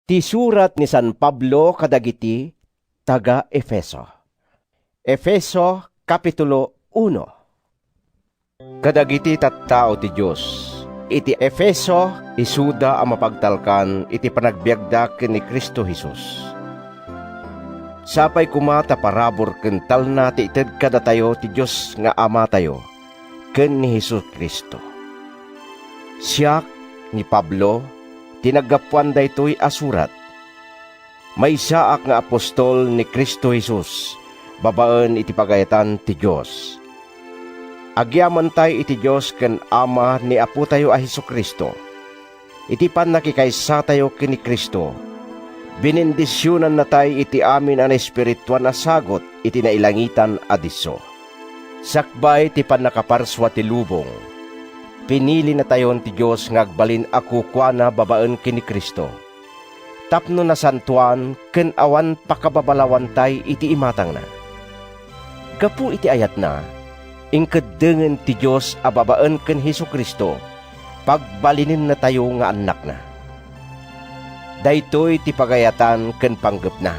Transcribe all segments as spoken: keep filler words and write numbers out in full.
Ti surat ni San Pablo kadagiti taga-Efeso. Efeso, Kapitulo uno. Kadagiti tattao ti Dios iti Efeso, isuda a mapagtalkan iti panagbiagda ken ni Cristo Jesus. Sapay koma ta parabur ken talna ti ited kadatayo ti Dios nga Amatayo ken ni Jesu-Cristo. Siak, ni Pablo, ti naggapuan daytoy a surat. Maysaak nga apostol ni Cristo Jesus babaen iti pagayatan ti Dios. Agyamantay iti Dios ken Ama ni Apotayo a Jesu-Cristo. Iti pannakikaysatayo ken ni Cristo, binendisionannatay iti amin a naespirituan a sagut iti nailangitan a disso. Sakbay ti pannakaparsua ti lubong, pinilinatayon ti Dios nga agbalin a kukuana babaen ken ni Cristo, tapno nasantoan ken awan pakababalawantay iti imatangna. Gapu iti ayatna, inkeddengen ti Dios a babaen ken Jesu-Cristo, pagbalinennatayo nga annakna. Daytoy ti pagayatan ken panggepna.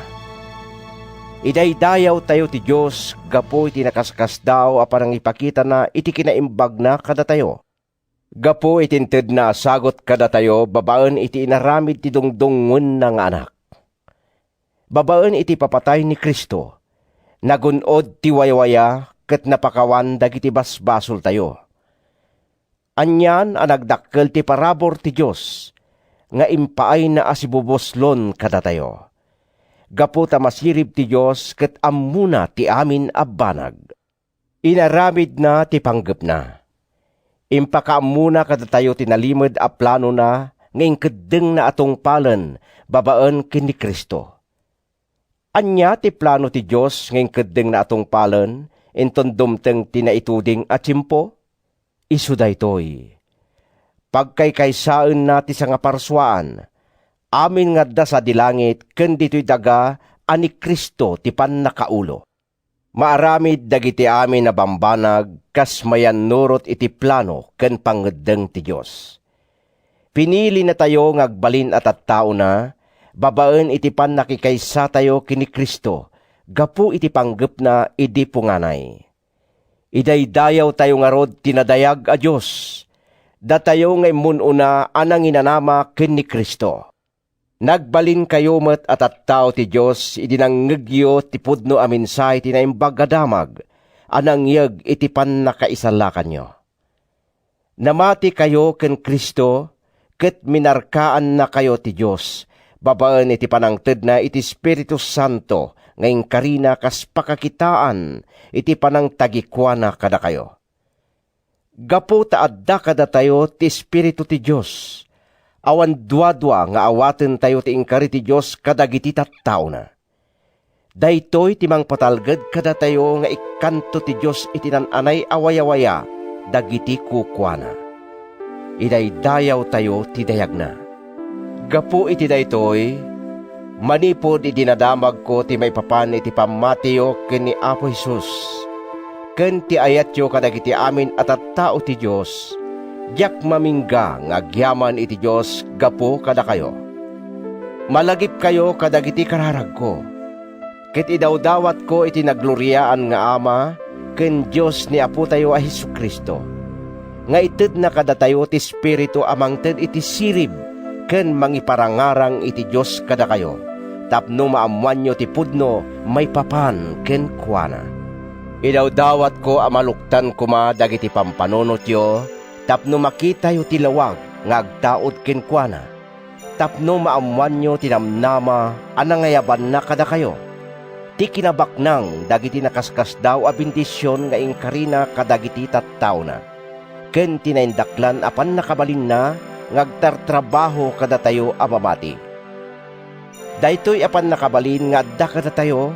Idaydayawtayo ti Dios gapu iti nakaskasdaaw a panangipakitana iti kinaimbagna kadatayo. Gapu iti intedna a sagut kadatayo babaen iti inaramid ti dungdungngoenna nga Anak. Babaen iti ipapatay ni Cristo, nagun-od ti waywaya ket napakawan dagiti basbasoltayo. Anian a nagdakkel ti parabur ti Dios nga impaayna a sibubuslon kadatayo. Gapu ta masirib ti Dios ket ammona ti amin a banag. Inaramidna ti panggepna. Impakaammona kadatayo ti nalimed a planona nga inkeddengna a tungpalen babaen ken ni Cristo. Ania ti plano ti Dios nga inkeddengna a tungpalen inton dumteng ti naituding a tiempo? Isu daytoy: pagkaykaysaenna ti sangaparsuaan, amin nga adda sadi langit ken ditoy daga a ni Cristo ti pannakaulo. Maaramid dagiti amin a bambanag kas mayannurot iti plano ken pangngeddeng ti Dios. Pinilinatayo nga agbalin a tattaona babaen iti pannakikaysatayo ken ni Cristo gapu iti panggepna idi punganay. Idaydayawtayo ngarud ti nadayag a Dios, datayo nga immun-una a nanginanama ken ni Cristo. Nagbalinkayo met a tattao ti Dios idi nangngegyo ti pudno a mensahe ti Naimbag a Damag a nangyeg iti pannakaisalakanyo. Namatikayo ken Cristo ket minarkaannakayo ti Dios babaen iti panangtedna iti Espiritu Santo nga inkarina kas pakakitaan iti panangtagikuana kadakayo. Gapu ta adda kadatayo ti Espiritu ti Dios, awan duadua nga awatentayo ti inkari ti Dios kadagiti tattaona. Daytoy ti mangpatalged kadatayo nga ikkanto ti Dios iti naan-anay a wayawaya dagiti kukuana. Idaydayawtayo ti dayagna. Gapu iti daytoy, manipud idi nadamagko ti maipapan iti pammatiyo ken ni Apo Jesus, ken ti ayatyo kadagiti amin a tattao ti Dios, diak mamingga nga agyaman iti Dios gapu kadakayo. Malagipkayo kadagiti kararagko, ket idawdawatko iti nagloriaan nga Ama ken Dios ni Apotayo a Jesu-Cristo, nga itedna kadatayo ti Espiritu a mangted iti sirib ken mangiparangarang iti Dios kadakayo, tapno maammoanyo ti pudno maipapan kenkuana. Idawdawatko a maluktan koma dagiti pampanunotyo tapno makitayo ti lawag nga agtaud kenkuana, tapno maammoanyo ti namnama a nangayabanna kadakayo, ti kinabaknang dagiti nakaskasdaaw a bendision nga inkarina kadagiti tattaona, ken ti naindaklan a pannakabalinna nga agtartrabaho kadatayo a mamati. Daytoy a pannakabalin nga adda kadatayo,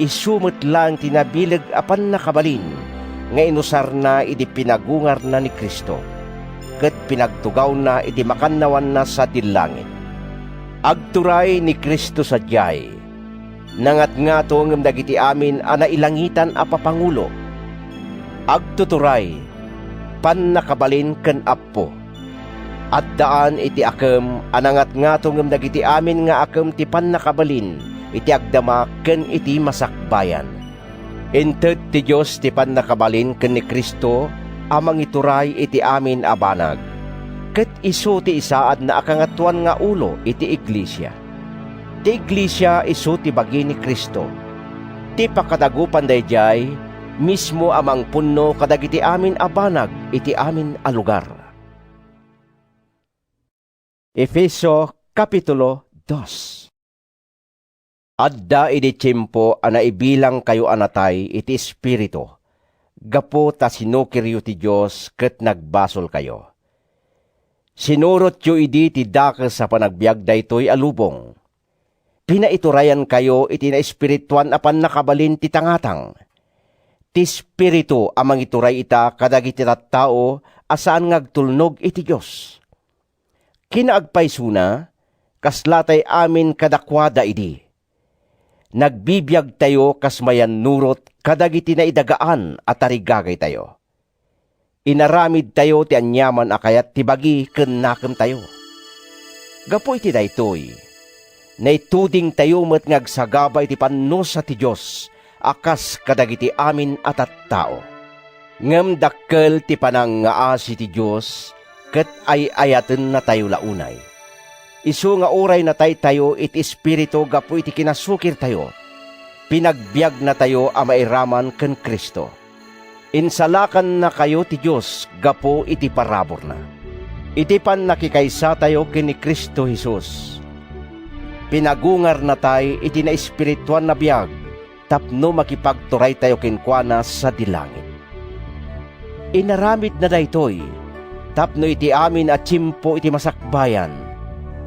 isu met laeng ti nabileg a pannakabalin nga inusarna idi pinagungarna ni Cristo, ket pinagtugawna iti makannawanna sadi langit. Agturay ni Cristo sadiay, nangatngato ngem dagiti amin a nailangitan a papangulo. Agtuturay, pannakabalin ken Apo. Addaan iti akem a nangatngato ngem dagiti amin nga akem ti pannakabalin iti agdama ken iti masakbayan. Inted ti Dios ti pannakabalin ken ni Cristo a mangituray iti amin a banag, ket isu ti isaadna a kangatoan nga ulo iti iglesia. Ti iglesia isu ti bagi ni Cristo. Ti pakadagupan daydiay, mismo a mangpunno kadagiti amin a banag iti amin a lugar. Efeso, Kapitulo dos. Adda idi tiempo a naibilangkayo a natay iti espiritu, gapu ta sinukiryo ti Dios ket nagbasolkayo. Sinurotyo idi ti dakes a panagbiag daytoy a lubong. Pinaiturayankayo iti naespirituan a pannakabalin ti tangatang. Ti Espiritu a mangituray ita kadagiti tattao a saan nga agtulnog iti Dios. Kinaagpaysona, kaslatay amin kadakuada idi. Nagbibiagtayo kas mayannurot kadagiti naidagaan a tarigagaytayo. Inaramidtayo ti aniaman a kayat ti bagi ken nakemtayo. Gapu iti daytoy, naitudingtayo met nga agsagaba iti pannusa ti Dios a kas kadagiti amin a tattao. Ngem dakkel ti panangngaasi ti Dios ket ay-ayatennatayo la unay. Isu nga uray nataytayo iti espiritu gapu iti kinasukirtayo, pinagbiagnatayo a mairaman ken Cristo. Insalakannakayo ti Dios gapu iti paraburna. Iti pannakikaysatayo ken ni Cristo Jesus, pinagungarnatay iti naespirituan a biag tapno makipagturaytayo kenkuana sadi langit. Inaramidna daytoy tapno iti amin a tiempo iti masakbayan,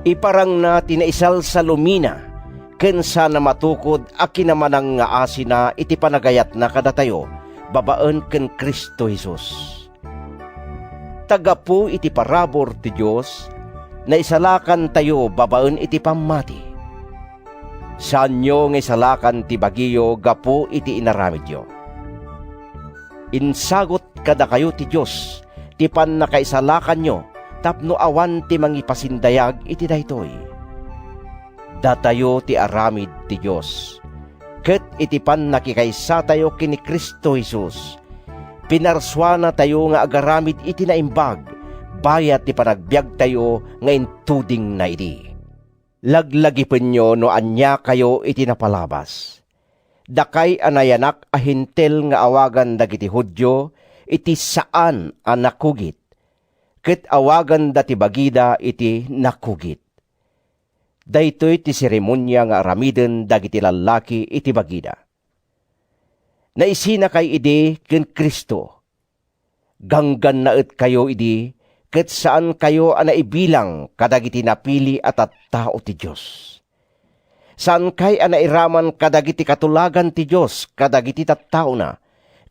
iparangna ti naisalsalumina ken saan a matukod a kinamanangngaasina iti panagayatna kadatayo babaen ken Cristo Jesus. Ta gapu iti parabur ti Dios, naisalakantayo babaen iti pammati. Saanyo nga isalakan ti bagiyo gapu iti inaramidyo. Insagut kadakayo ti Dios ti pannakaisalakanyo tapno awan ti mangipasindayag iti daytoy. Datayo ti aramid ti Dios, ket iti pannakikaysatayo ken ni Cristo Jesus, pinarsuanatayo nga agaramid iti naimbag bayat ti panagbiagtayo nga intudingna idi. Laglagipenyo no aniakayo iti napalabas. Dakay a nayanak a Hentil nga awagan dagiti Judio iti saan a nakugit, ket awaganda ti bagida iti nakugit. Daytoy ti seremonia nga aramiden dagiti lallaki iti bagida. Naisinakay idi ken Cristo. Ganggannaetkayo idi ket saankayo a naibilang kadagiti napili a tattao ti Dios. Saankay a nairaman kadagiti katulagan ti Dios kadagiti tattaona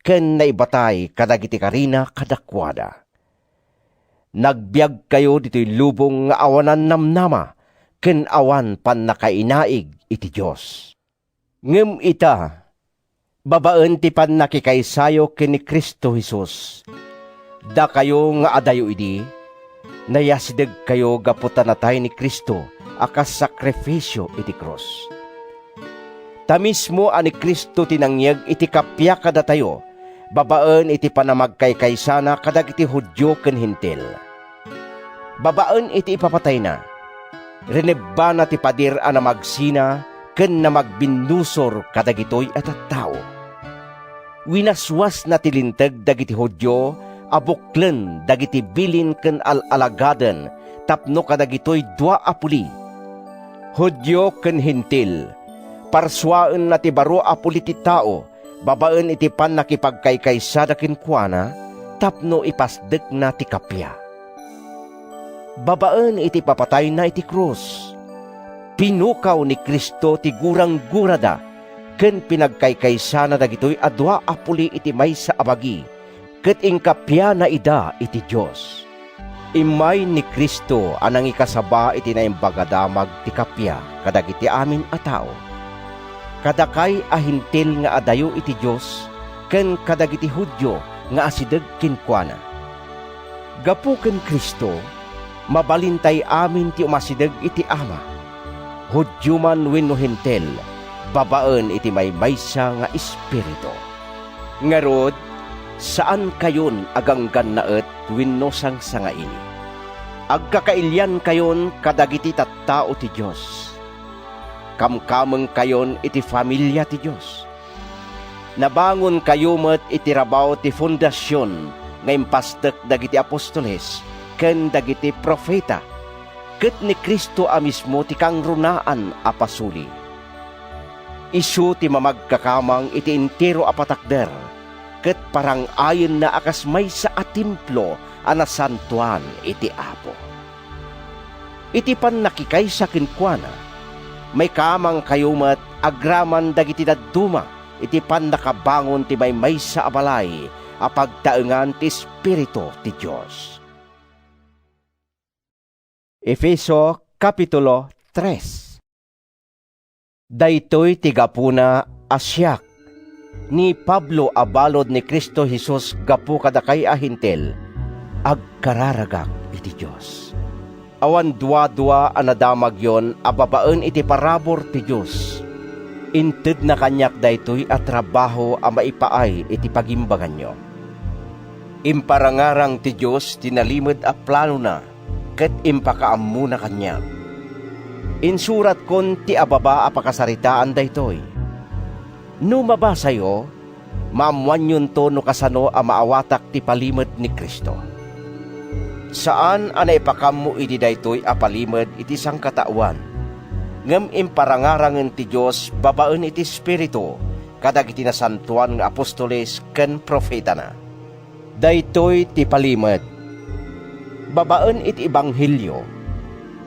ken naibatay kadagiti karina kadakuada. Nagbiagkayo ditoy lubong nga awanan namnama ken awan pannakainaig iti Dios. Ngem ita, babaen ti pannakikaysayo ken ni Cristo Jesus, dakayo nga adayo idi, nayasidegkayo gapu ta natay ni Cristo a kas sakrifisio iti krus. Ta mismo a ni Cristo ti nangyeg iti kappia kadatayo babaen iti panamagkaykaysana kadagiti Judio ken Hentil. Babaen iti ipapatayna, rinebbana ti pader a namagsina ken namagbinnusor kadagitoy a tattao. Winaswasna ti Linteg dagiti Judio a buklen dagiti bilin ken al-alagaden tapno kadagitoy dua a puli, Judio ken Hentil, parsuaenna ti baro a puli ti tao babaen iti pannakipagkaykaysada kenkuana tapno ipasdekna ti kappia. Babaen iti ipapatayna iti krus, pinukaw ni Cristo ti guranggurada ken pinagkaykaysana dagitoy a dua a puli iti maysa a bagi ket inkappiana ida iti Dios. Immay ni Cristo a nangikasaba iti Naimbag a Damag ti kappia kadagiti amin a tao, kadakay a Hentil nga adayo iti Dios ken kadagiti Judio nga asideg kenkuana. Gapu ken Cristo, mabalintay amin ti umasideg iti Ama, Judio man wenno Hentil, babaen iti maymaysa nga Espiritu. Ngarud, saankayon a ganggannaet wenno sangsangaili. Agkakailiankayon kadagiti tattao ti Dios. Kamkamengkayon iti familia ti Dios. Nabangonkayo met iti rabaw ti fondasion nga impasdek dagiti apostoles ken dagiti profeta, ket ni Cristo a mismo ti kangrunaan a pasuli. Isu ti mamagkakamang iti entero a patakder, ket parang-ayenna a kas maysa a templo a nasantoan iti Apo. Iti pannakikaysa kenkuana, maikamangkayo met agraman dagiti dadduma iti pannakabangon ti maymaysa a balay a pagtaengan ti Espiritu ti Dios. Efeso, Kapitulo tres. Daytoy ti gapuna a siak, ni Pablo a balud ni Cristo Jesus gapu kadakay a Hentil, agkararagak iti Dios. Awan duadua a nadamagyon a babaen iti parabur ti Dios. Intedna kaniak daytoy a trabaho a maipaay iti pagimbaganyo. Imparangarang ti Dios ti nalimed a planona ket impakaammona kaniak. Insuratkon ti ababa a pakasaritaan daytoy. No mabasayo, maammoanyonto no kasano a maawatak ti palimed ni Cristo. Saan a naipakammo idi daytoy a palimed iti sangkataoan, ngem imparangarangen ti Dios babaen iti Espiritu kadagiti nasantoan nga apostoles ken profetana. Daytoy ti palimed. Babaen iti ebanghelio,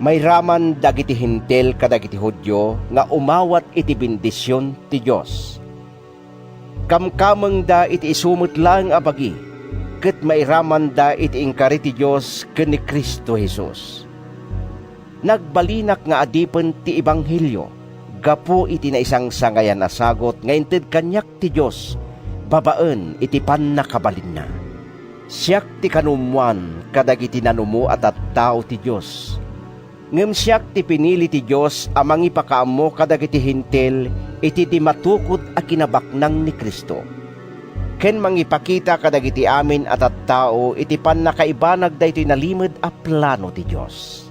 mairaman dagiti Hentil kadagiti Judio nga umawat iti bendision ti Dios. Kamkamengda iti isu met laeng a bagi, ket mairamanda iti inkari ti Dios ken ni Cristo Jesus. Nagbalinak nga adipen ti ebanghelio gapu iti naisangsangayan a sagut nga inted kaniak ti Dios babaen iti pannakabalinna. Siak ti kanummoan kadagiti nanumo a tattao ti Dios. Ngem siak ti pinili ti Dios a mangipakaammo kadagiti Hentil iti di matukod a kinabaknang ni Cristo, ken mangipakita kadagiti amin a tattao iti pannakaibanag daytoy nalimed a plano ti Dios.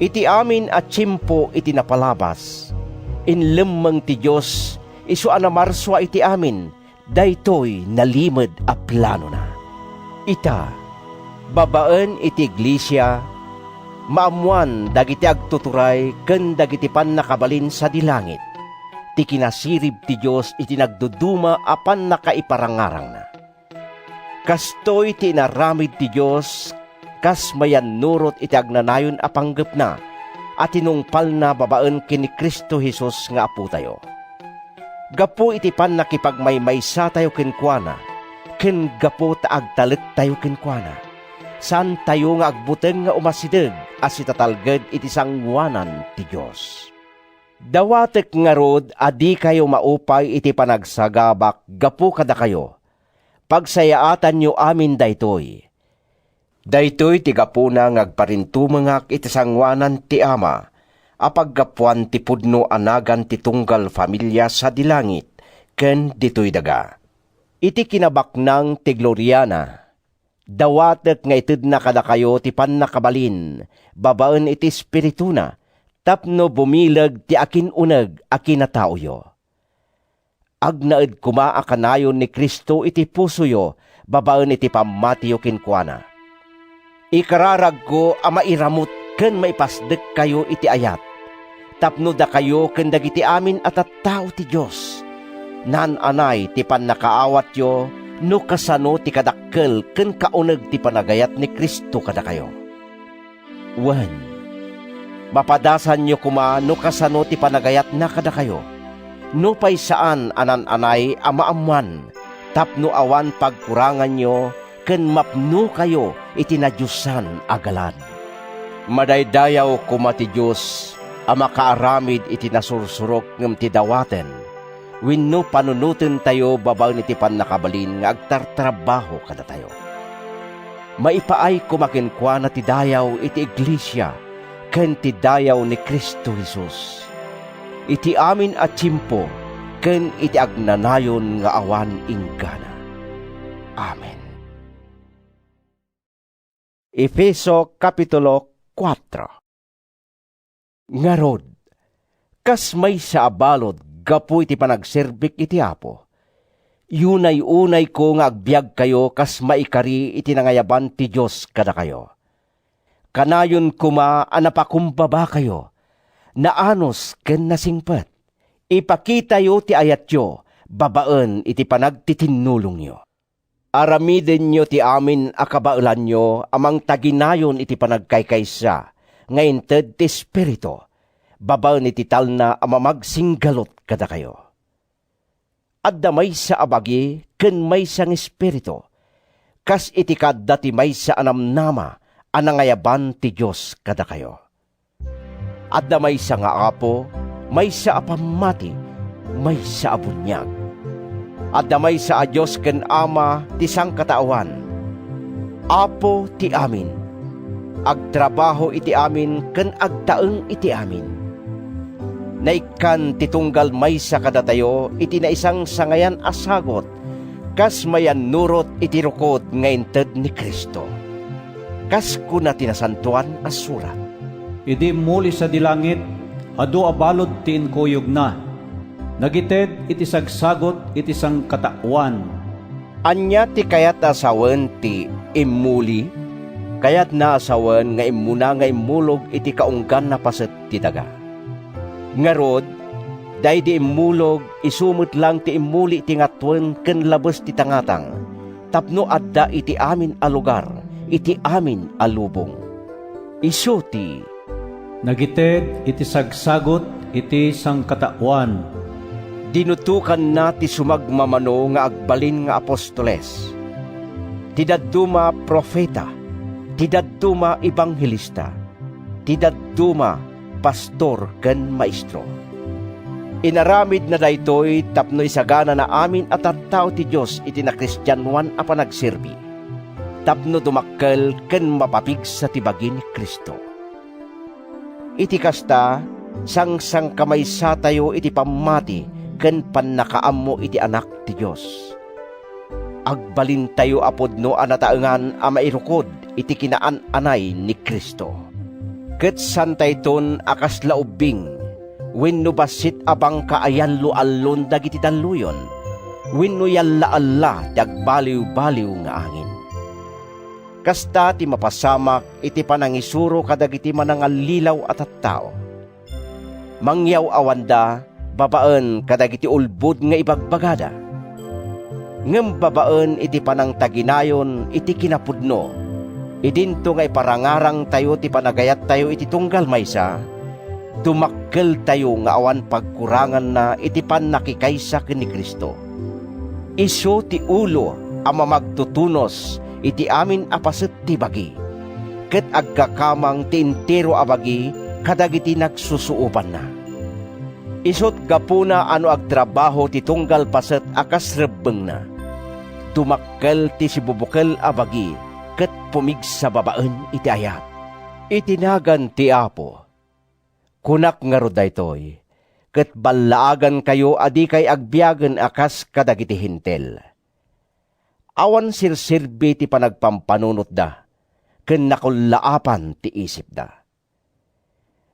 Iti amin a tiempo iti napalabas, inlemmeng ti Dios isu a namarsua iti amin daytoy nalimed a planona. Ita, babaen iti iglesia, maammoan dagiti agtuturay ken dagiti pannakabalin sadi langit, ti kinasirib ti Dios iti nagduduma a pannakaiparangarangna. Kastoy ti inaramid ti Dios kas mayannurot iti agnanayon a panggepna a tinungpalna babaen ken ni Cristo Jesus nga Apotayo. Gapu iti pannakipagmaymaysatayo kenkuana ken gapu ta agtalettayo kenkuana, saantayo nga agbuteng nga umasideg a sitatalged iti sangoanan ti Dios. Dawatek ngarud a dikayo maupay iti panagsagabak gapu kadakayo, pagsayaatanyo amin daytoy. Daytoy ti gapuna nga agparintumengak iti sangoanan ti Ama a paggapuan ti pudno a nagan ti tunggal familia sadi langit ken ditoy daga. Iti kinabaknang ti gloriana, dawatek nga itedna kadakayo ti pannakabalin babaen iti Espirituna tapno bumileg ti akin-uneg a kinataoyo. Agnaed koma a kanayon ni Cristo iti pusoyo babaen iti pammatiyo kenkuana. Ikararagko a mairamut ken maipasdekkayo iti ayat, tapno dakayo ken dagiti amin a tattao ti Dios, naan-anay ti pannakaawatyo no kasano ti kadakkel ken kauneg ti panagayat ni Cristo kadakayo. Wen, mapadasanyo koma no kasano ti panagayatna kadakayo, nupay saan a naan-anay a maammoan, tapno awan pagkuranganyo ken mapnokayo iti nadiosan a galad. Madaydayaw koma ti Dios a makaaramid iti nasursurok ngem ti dawaten wenno panunotentayo babaen iti pannakabalin nga agtartrabaho kadatayo. Maipaay koma kenkuana ti dayaw iti iglesia ken ti dayaw ni Cristo Jesus, iti amin a tiempo ken iti agnanayon nga awan inggana. Amen. Efeso Kapitulo kuatro. Ngarud, kas maysa a balud gapu iti panagserbik iti Apo, yunay-unayko nga agbiagkayo kas maikari iti nangayaban ti Dios kadakayo. Kanayon koma a napakumbabakayo, naanus ken nasingpet. Ipakitayo ti ayatyo babaen iti panagtitinnulongyo. Aramidenyo ti amin a kabaelanyo a mangtaginayon iti panagkaykaysa nga inted ti Espiritu, babaen iti talna a mamagsinggalut kadakayo. Adda maysa a bagi ken maysa nga Espiritu, kas iti kaadda ti maysa a namnama a nangayaban ti Dios kadakayo. Adda maysa nga Apo, maysa a pammati, maysa a buniag. Adda maysa a Dios ken Ama ti sangkataoan, Apo ti amin, agtrabaho iti amin ken agtaeng iti amin. Naikkan ti tunggal maysa kadatayo iti naisangsangayan a sagut kas mayannurot iti rukod nga inted ni Cristo. Kas kuna ti Nasantoan a Surat, "Idi immuli sadi langit, adu a balud ti inkuyogna. Nagited iti sagsagut iti sangkataoan." Ania ti kayat a sawen ti immuli? Kayatna a sawen nga immuna nga immulog iti kaungganna paset ti daga. Ngarud, daydi immulog, isu met lang ti immuli iti ngatuen ken labes ti tangatang, tapno adda iti amin a lugar, iti amin a lubong. Isu ti nagited iti sagsagut iti sangkataoan. Dinutokanna ti sumagmamano nga agbalin nga apostoles, ti dadduma profeta, ti dadduma ebanghelista, ti dadduma pastor ken maestro. Inaramidna daytoy tapno isaganana amin a tattao ti Dios iti nakristianoan a panagserbi, tapno dumakkel ken mapapigsa ti bagi ni Cristo. Iti kasta, sangsangkamaysatayo iti pammati ken pannakaammo iti Anak ti Dios. Agbalintayo a pudno a nataengan a mairukod iti kinaan-anay ni Cristo. Ket saantayton a kasla ubbing wenno bassit a bangka a yallo-allon dagiti dalluyon wenno yalla-alla ti agbaliw-baliw nga angin. Kasta ti mapasamak iti panangisuro kadagiti manangallilaw a tattao. Mangyaw-awanda babaen kadagiti ulbod nga ibagbagada. Ngem babaen iti panangtaginayon iti kinapudno, idinto nga iparangarangtayo ti panagayattayo iti tunggal maysa, dumakkeltayo nga awan pagkuranganna iti pannakikaysa ken ni Cristo. Isu ti ulo a mamagtutunos iti amin a paset ti bagi, ket agkakamang ti entero a bagi kadagiti nagsusuobanna. Isut' gapuna a no agtrabaho ti tunggal paset a kas rebbengna, dumakkel ti sibubukel a bagi ket pumigsa babaen iti ayat. Iti nagan ti Apo, kunak ngarud daytoy, ket ballaagankayo a dikay agbiagen a kas kadagiti Hentil. Awan serserbi ti panagpampanunotda, ken nakullaapan ti isipda.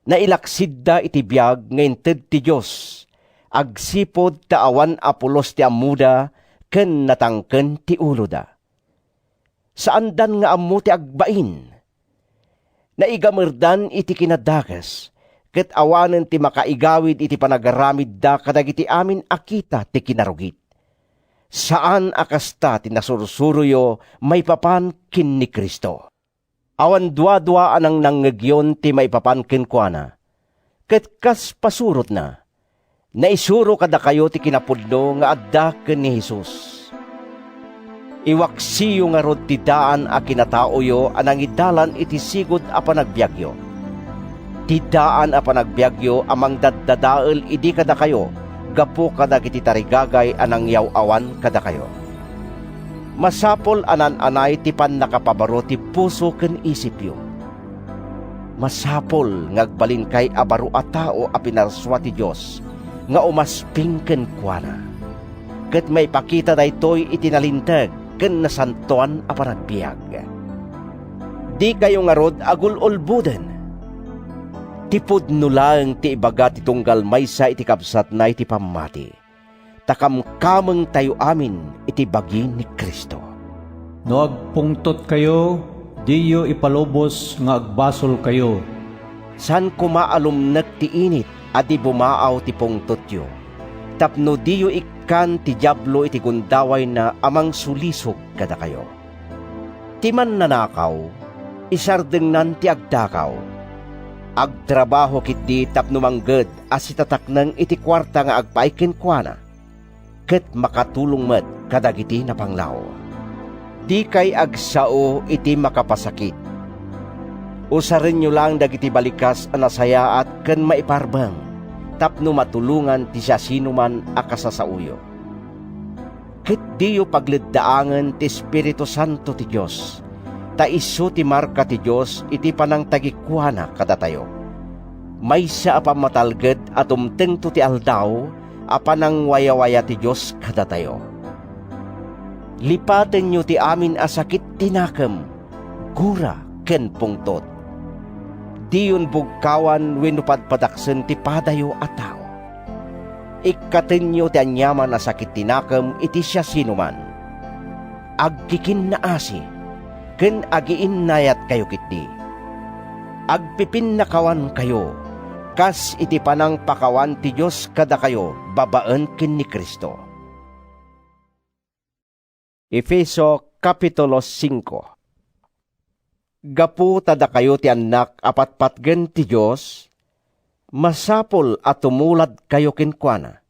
Nailaksidda iti biag nga inted ti Dios, agsipud ta awan a pulos ti ammoda ken natangken ti uloda. Saandan nga ammo ti agbain. Naigamerdan iti kinadakes, ket awanen ti makaigawid iti panagaramidda kadagiti amin a kita ti kinarugit. Saan a kasta ti nasursuroyo maipapan ken ni Cristo. Awan duadua a nangnangngegyon ti maipapan kenkuana, ket kas pasurotna, naisuro kadakayo ti kinapudno nga adda ken ni Jesus. Iwaksiyo ngarud ti daan a kinataoyo a nangidalan iti sigud a panagbiagyo. Ti daan a panagbiagyo a mangdaddadael idi kadakayo gapu kadagiti tarigagay a nangyaw-awan kadakayo. Masapul a naan-anay ti pannakapabaro ti puso ken isipyo. Masapul nga agbalinkay a baro a tao a pinarsua ti Dios nga umasping kenkuana. Ket maipakita daytoy iti nalinteg ken nasantoan a panagbiag. Dikayo ngarud agul-ulboden. Ti pudno laeng ti ibaga ti tunggal maysa iti kabsatna iti pammati, ta kamkamengtayo amin iti bagi ni Cristo. No agpungtotkayo, diyo ipalubos nga agbasolkayo. Saan koma a lumnek ti init a di bumaaw ti pungtotyo, tapno diyo ikkan ti Diablo iti gundawayna a mangsulisog kadakayo. Ti mannanakaw, isardengnan ti agdakaw. Agtrabaho ketdi tapno mangged a sitatakneng iti kuarta nga agpaay kenkuana, ket makatulong met kadagiti napanglaw. Dikay agsao iti makapasakit. Usarenyo laeng dagiti balikas a nasayaat ken maiparbeng tapno matulongan ti siasinoman a kasasaoyo. Ket diyo pagleddaangen ti Espiritu Santo ti Dios, ta isu ti marka ti Dios iti panangtagikuana kadatayo. Maysa a pammatalged a dumtengto ti aldaw a panangwayawaya ti Dios kadatayo. Lipatenyo ti amin a sakit ti nakem, gura, ken pungtot. Diyon bugkawan wenno padpadaksen ti padayo a tao. Ikkatenyo ti aniaman a sakit ti nakem iti siasinoman. Agkikinnaasi ken agiinnayatkayo ketdi. Agpipinnakawankayo kas iti panangpakawan ti Dios kadakayo babaen ken ni Cristo. Efeso Kapitulo singko. Gapu ta dakayo ti annak a patpatgen ti Dios, masapul a tumuladkayo kenkuana.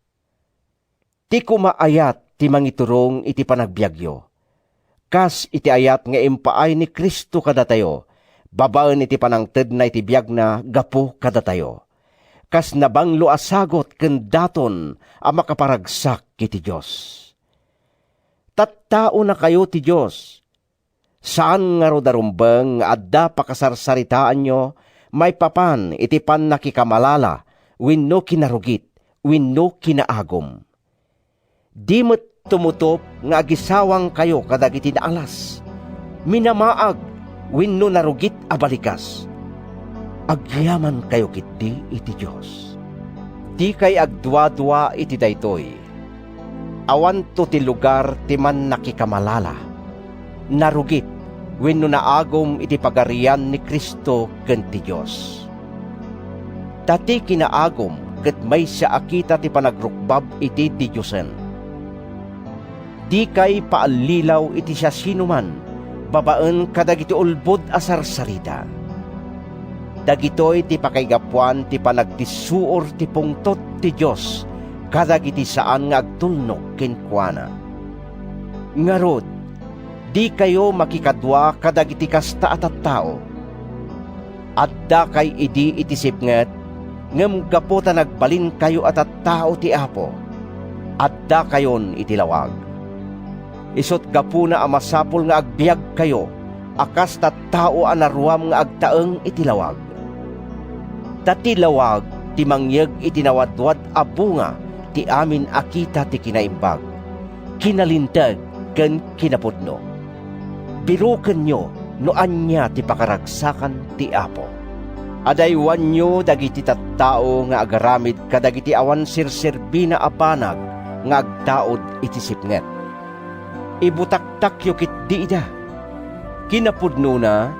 Ti koma ayat ti mangiturong iti panagbiagyo, kas iti ayat nga impaay ni Cristo kadatayo babaen iti panangtedna iti biagna gapu kadatayo, kas nabanglo a sagut ken daton a makaparagsak iti Dios. Tattaonakayo ti Dios. Saan ngarud a rumbeng nga adda pakasarsaritaanyo maipapan iti pannakikamalala wenno kinarugit wenno kinaagum. Di met tumutop nga agisawangkayo kadagiti naalas, minamaag wenno narugit a balikas. Agyamankayo ketdi iti Dios. Dikay agduadua iti daytoy. Awanto ti lugar ti mannakikamalala, narugit, wenno naagum iti Pagarian ni Cristo ken ti Dios. Ta ti kinaagum ket maysa a kita ti panagrukbab iti didiosen. Dikay paallilaw iti siasinoman babaen kadagiti ulbod a sarsarita. Dagitoy ti pakaigapuan ti panagdissuor ti pungtot ti Dios kadagiti saan nga agtulnog kenkuana. Ngarud, dikayo makikadua kadagiti kasta a tattao. Addakay idi iti sipnget, ngem gapu ta nagbalinkayo a tattao ti Apo, addakayon iti lawag. Isut' gapuna a masapul nga agbiagkayo a kas tattao a naruam nga agtaeng iti lawag. Ta ti lawag ti mangyeg iti nawadwad a bunga ti amin a kita ti kinaimbag, kinalinteg, ken kinapudno. Birokenyo no ania ti pakaragsakan ti Apo. Adaywanyo dagiti tattao nga agaramid kadagiti awan serserbina a banag nga agtaud iti sipnget. Ibutaktakyo ketdi ida. Kinapudnona,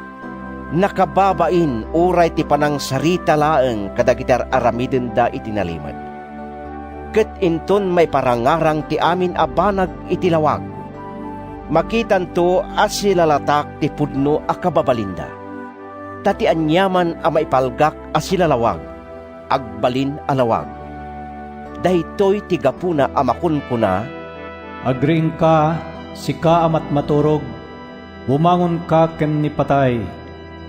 nakababain uray ti panangsarita laeng kadagiti ar-aramidenda iti nalimed. Ket inton maiparangarang ti amin a banag iti lawag, makitanto a silalatak ti pudno a kababalinda. Ta ti aniaman a maipalgak a silalawag, agbalin a lawag. Daytoy ti gapuna a makunkuna, "Agriingka, sika a matmaturog, bumangonka ken ni patay,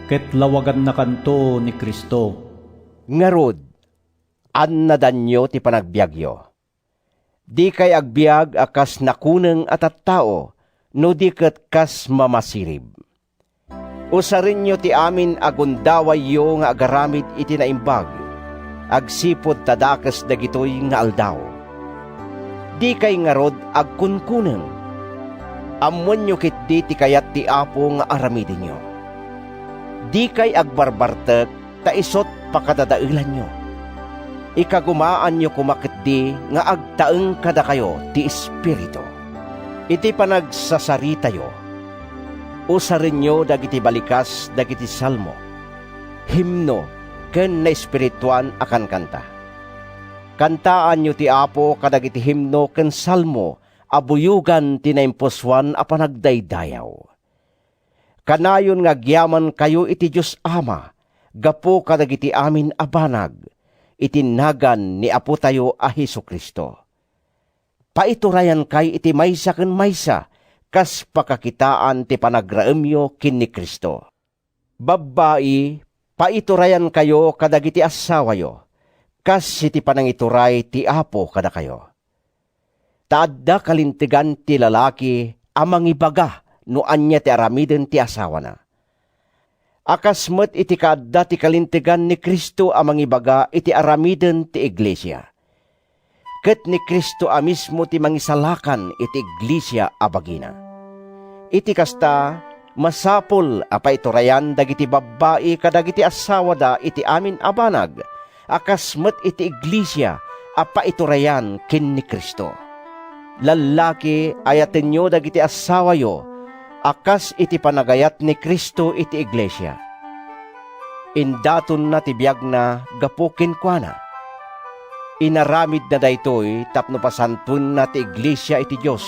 ket lawagannakanto ni Cristo." Ngarud, annadanyo ti panagbiagyo. Dikay agbiag a kas nakuneng a tattao, no di ket kas mamasirib. Usarenyo ti amin a gundawayyo nga agaramid iti naimbag, agsipud ta dakes dagitoy nga aldaw. Dikay ngarud agkunkuneng. Ammoenyo ketdi ti kayat ti Apo nga aramidenyo. Dikay agbarbartek ta isut' pakadadaelanyo. Ikagumaanyo koma ketdi nga agtaeng kadakayo ti Espiritu. Iti panagsasaritayo, usarenyo dagiti balikas dagiti salmo, himno, ken naespirituan a kankanta. Kantaanyo ti Apo kadagiti himno ken salmo a buyogan ti naimpusoan a panagdaydayaw. Kanayon nga agyamankayo iti Dios Ama gapu kadagiti amin a banag, iti nagan ni Apotayo a Jesu-Cristo. Paiturayankay iti maysa ken maysa kas pakakitaan ti panagraemyo ken ni Cristo. Babbai, paiturayankayo kadagiti assawayo, kas iti panangituray ti Apo kadakayo. Ta adda kalintegan ti lalaki a mangibaga no ania ti aramiden ti asawana. A kas met iti kaadda ti kalintegan ni Cristo a mangibaga iti aramiden ti iglesia. Ket ni Cristo a mismo ti mangisalakan iti iglesia a bagina. Iti kasta, masapul a paiturayan dagiti babbai kadagiti assawada iti amin a banag, a kas met iti iglesia a paiturayan ken ni Cristo. Lallaki, ayatenyo dagiti assawayo a kas iti panagayat ni Cristo iti iglesia. Indatonna ti biagna gapu kenkuana. Inaramidna daytoy tapno pasantoenna ti iglesia iti Dios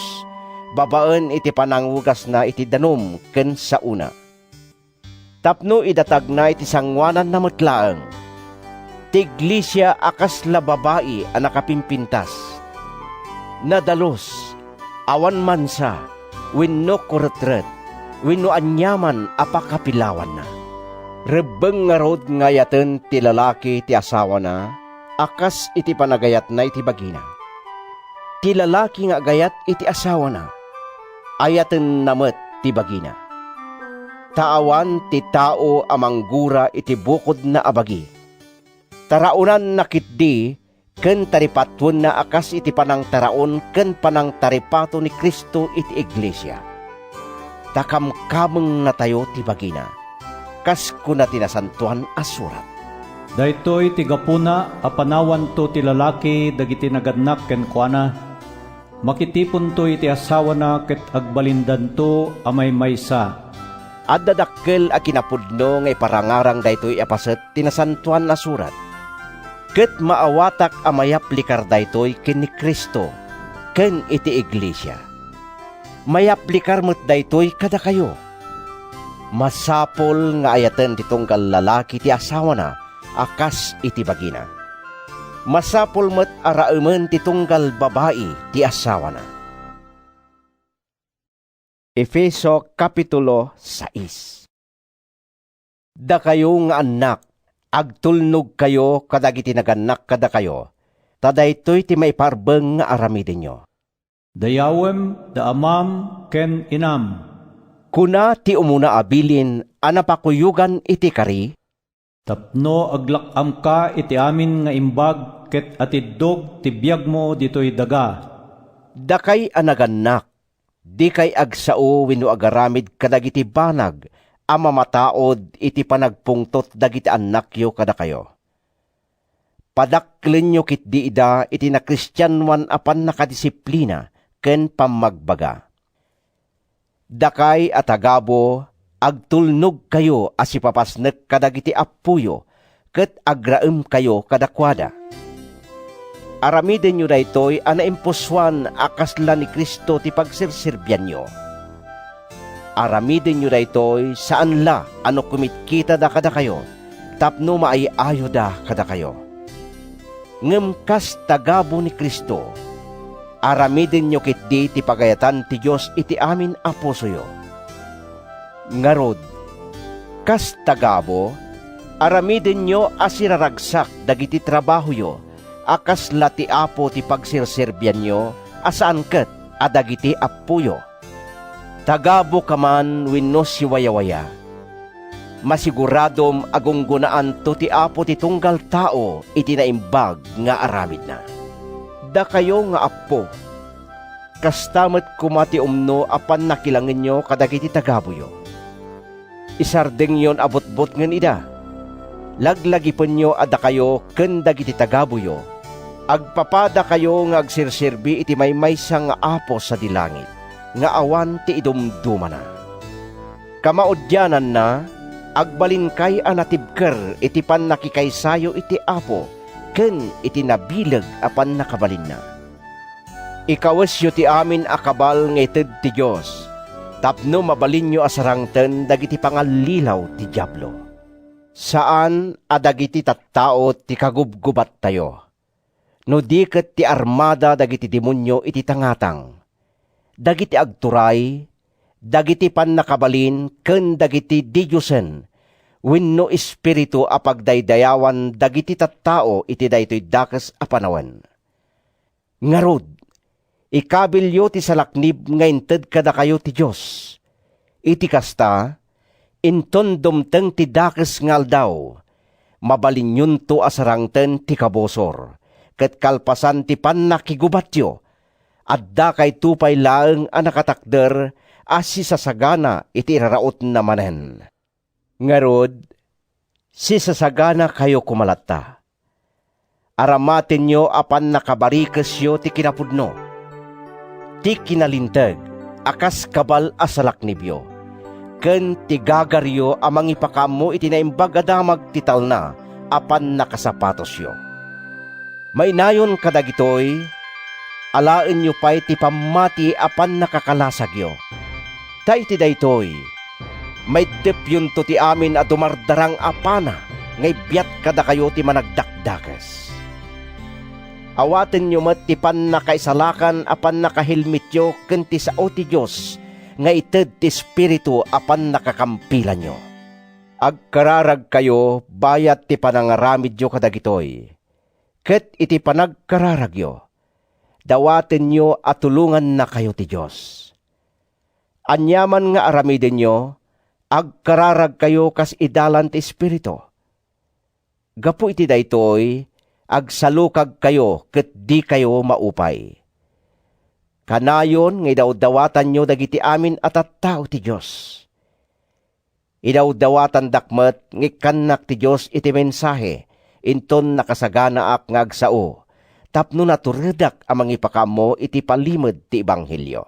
babaen iti panangugasna iti danum ken saona. Tapno idatagna iti sangoananna met laeng ti iglesia a kasla babai a nakapimpintas, nadalus, awan mansa, wenno kuretret, wenno aniaman a pakapilawanna. Rebbeng ngarud nga ayaten ti lalaki ti asawana a kas iti panagayatna iti bagina. Ti lalaki nga agayat iti asawana, ayatenna met ti bagina. Ta awan ti tao a manggura iti bukodna a bagi. Taraonanna ketdi ken taripatuenna a kas iti panangtaraon ken panangtaripato ni Cristo iti iglesia. Ta kamkamengnatayo ti bagina, kas kuna ti Nasantoan a Surat. Daytoy ti gapuna a panawanto ti lalaki dagiti nagannak kenkuana, makitiponto iti asawana ket agbalindanto a maymaysa. Adda dakkel a kinapudno nga iparangarang daytoy a paset ti Nasantoan a Surat. Ket maawatak a mayaplikar daytoy ken ni Cristo ken iti iglesia. Mayaplikar met daytoy kadakayo. Masapul nga ayaten ti tunggal lalaki ti asawana a kas iti bagina. Masapul met a raemen ti tunggal babai ti asawana. Efeso Kapitulo sais. Dakayo nga annak, agtulnogkayo kadagiti nagannak kadakayo, ta daytoy ti maiparbeng nga aramidenyo. Dayawem da amam ken inam, kuna ti umuna a bilin a napakuyogan iti kari, tapno aglak-amka iti amin nga imbag ket atiddog ti biagmo ditoy daga. Dakay a nagannak, dikay agsao wenno agaramid kadagiti banag a mamataud iti panagpungtot dagiti annakyo kadakayo. Padakkelenyo ketdi ida iti nakristianoan a pannakadisiplina ken pammagbaga. Dakay a tagabu, agtulnogkayo a sipapasnek kadagiti appoyo ket agraemkayo kadakuada. Aramidenyo daytoy a naimpusoan a kasla ni Cristo ti pagserserbianyo. Aramidenyo daytoy saan la a no kumitkitada kadakayo tapno maay-ayoda kadakayo. Ngem kas tagabu ni Cristo, aramidenyo ketdi ti pagayatan ti Dios iti amin a pusoyo. Ngarud, kas tagabu, aramidenyo a siraragsak dagiti trabahoyo a kasla ti Apo ti pagserserbianyo a saan ket a dagiti appoyo. Tagabu ka man wenno siwayawaya, masiguradom a gunggonaanto ti Apo ti tunggal tao iti naimbag nga aramidna. Dakayo nga appo, kasta met koma ti umno a pannakilangenyo kadagiti tagabuyo. Isardengyon a butbutngen ida. Laglagipenyo a dakayo ken dagiti tagabuyo, agpapadakayo nga agserserbi iti maymaysa nga Apo sadi langit, nga awan ti idumdumana. Kamaudiananna, agbalinkay a natibker iti pannakikaysayo iti Apo ken iti nabileg a pannakabalinna. Ikawesyo ti amin a kabal nga ited ti Dios tapno mabalinyo a sarangten dagiti pangallilaw ti Diablo. Saan a dagiti tattao ti kagubgubattayo, no di ket ti armada dagiti demonio iti tangatang, dagiti agturay, dagiti pannakabalin ken dagiti didiosen wenno espiritu a pagdaydayawan dagiti tattao iti daytoy dakes a panawen. Ngarud, ikabilyo ti salaknib nga inted kadakayo ti Dios. Iti kasta, inton dumteng ti dakes nga aldaw, mabalinyonto a sarangten ti kabusor, ket kalpasan ti pannakigubatyo, addakayto pay laeng a nakatakder a sisasagana iti irarautna manen. Ngarud, sisasaganakayo koma latta. Aramatenyo a pannakabarikesyo ti kinapudno, ti kinalinteg a kas kabal a salaknibyo, ken ti gagaryo a mangipakaammo iti naimbag a damag ti talna a pannakasapatosyo. Mainayon kadagitoy, alaenyo pay ti pammati a pannakakalasagyo. Ta iti daytoy, maiddepyonto ti amin a dumardarang a pana nga ibiat kadakayo ti managdakdakes. Awatenyo met ti pannakaisalakan a pannakahelmetyo ken ti sao ti Dios nga ited ti Espiritu a pannakakampilanyo. Agkararagkayo bayat ti panangaramidyo kadagitoy, ket iti panagkararagyo, dawatenyo a tulongannakayo ti Dios. Aniaman nga aramidenyo, agkararagkayo kas idalan ti Espiritu. Gapu iti daytoy, agsalukagkayo ket dikayo maupay. Kanayon nga idawdawatanyo dagiti amin a tattao ti Dios. Idawdawatandak met nga ikkannak ti Dios iti mensahe inton nakasaganaak nga agsao tapno naturedak a mangipakaammo iti palimed ti ebanghelio.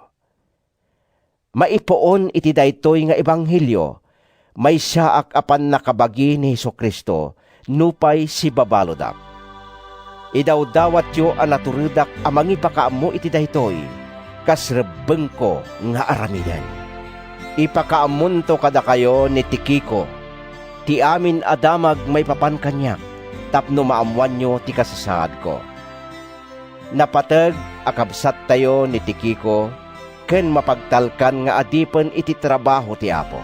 Maipuon iti daytoy nga ebanghelio, maysaak a pannakabagi ni Jesu-Cristo nupay sibabalodak. Idawdawatyo a naturedak a mangipakaammo iti daytoy, kas rebbengko nga aramiden. Ipakaammonto kadakayo ni Tiquico ti amin a damag maipapan kaniak tapno maammoanyo ti kasasaadko. Napateg a kabsattayo ni Tiquico ken mapagtalkan nga adipen iti trabaho ti Apo.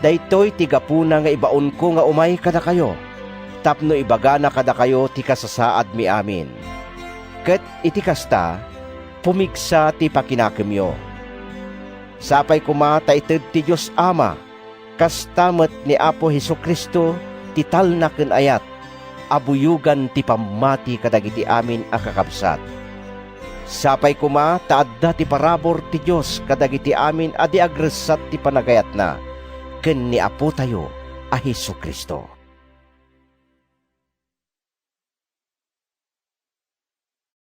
Daytoy ti gapuna nga ibaonko nga umay kadakayo tapno ibagana kadakayo ti kasasaadmi amin. Ket iti kasta, pumigsa ti pakinakemyo. Sapay koma ta ited ti Dios Ama, kasta met ni Apo Jesu-Cristo ti talna ken ayat a buyogan ti pammati kadagiti amin a kakabsat. Sapay koma ta adda ti parabur ti Dios kadagiti amin a di agressat ti panagayatna ken ni Apotayo a Jesu-Cristo.